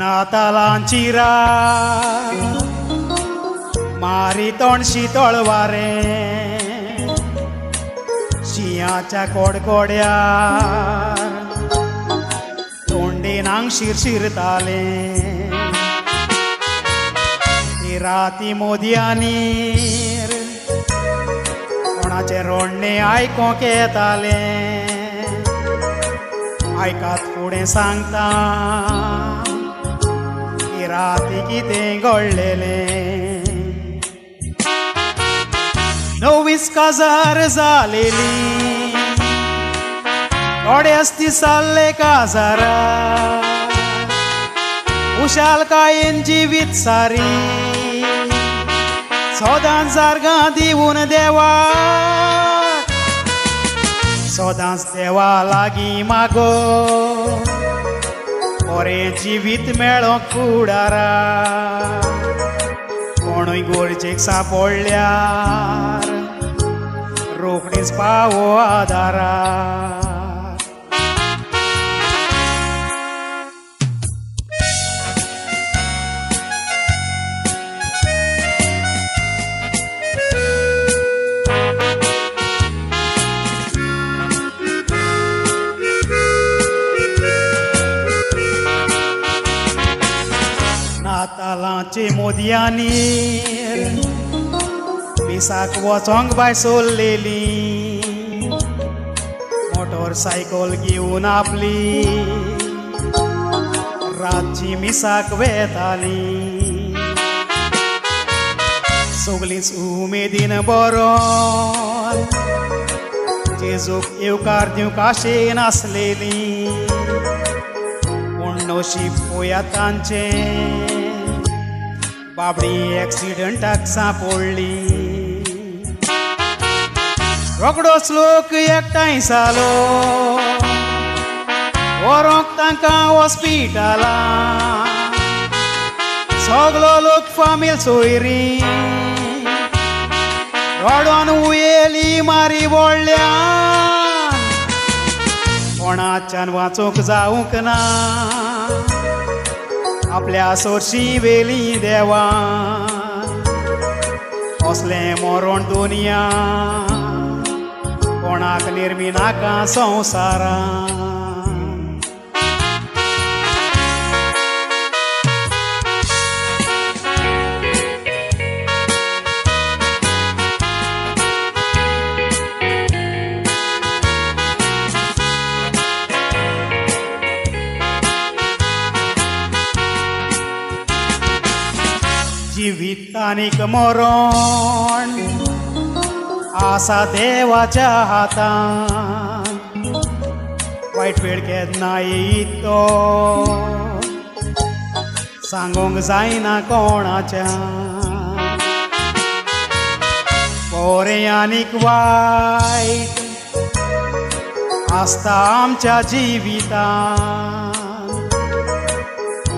नातालांची रात मारी तोंड शितळ वारें शिंयाच्या कोडकोड्यार तोंडेनांग शिरशिरतालें. ती राती मोदयांनीर कोणाचें रोडणें आयकोंक येतालें. आयकात फुडें सांगता ती राती कितें घडलेलें. नवीच काजार जालेली थोड्याच दिसाल्ले काजारा खुशालकायेन जिवीत सारी सदांच जारगां दिवन देवाक सदांच देवा लागीं मागो बरें जिवीत मेळोंक फुडारा. कोणूय गरजेक सांपडल्यार रोखडीच पावो आदारा. नातालांचे मोदयांनीर मिसाक वचोंक बाय सोल्लेली मोटरसायकल घेवन आपली रातची मिसाक वेताली. सगलींच उमेदीन बरोन जेजूक येवकार दिवंक आशेन आसलेली. पूण नशीब पळयात तांचें बाबडी एक्सिडंटाक सांपडली. रोखडोच लोक एकठांय जालो व्हरोंक तांकां हॉस्पिटलां. सगलो लोक फामील सोयरी रडोन उयेली मारी व्हडल्यान. कोणाच्यान वाचूंक जावंक ना आपल्या सोरशी वेली देवान. असलें मरण दुनिया कोणाक निर्मी नाका संवसारान. जिवितानीक मरण आसा देवाच्या हातान. वायट वेळ केन्ना येयत तो सांगूंक जायना कोणाच्या. बरें आनीक वायट आसता आमच्या जिवितान.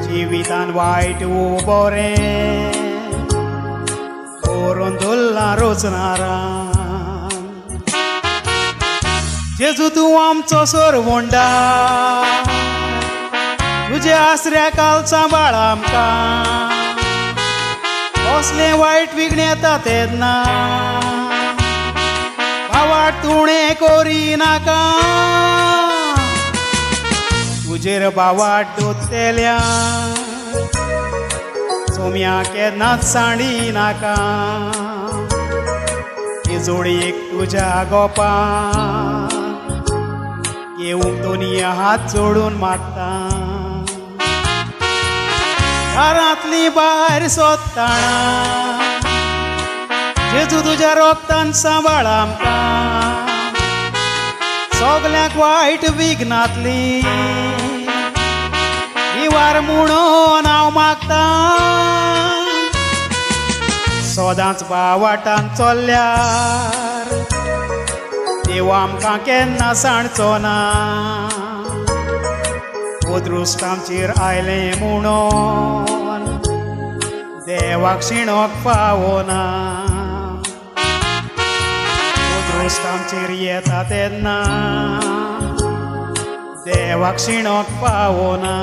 जिवितान वायट वो बरें बरोवन दवरलां रोचनारान. जेजू तूं आमचो सरवंडार तुज्या आसऱ्या काल सांबाळ आमकां. कसलें वायट विघ्न येता तेन्ना बावाट तुणें करिनाका. तुजेर बावाट दोतल्या सोम्या केन्नाच सांडी नाका. ही जोडयेक तुज्या गोपान येवंक दोनी हात जोडून मागता. घरांतली भायर सोदताना जेजू तुज्या रोगतान सांबाळ आमकां. सगल्यांक वायट विघ्नांतली निवार म्हणून हांव मागता. सदांच बावाटान चल्ल्यार देव आमकां केन्ना सांडचो ना. अदृश्ट आमचेर आयलें म्हणून देवाक शिणोंक फावना. अदृश्ट आमचेर येता तेन्ना देवाक शिणोंक फावना.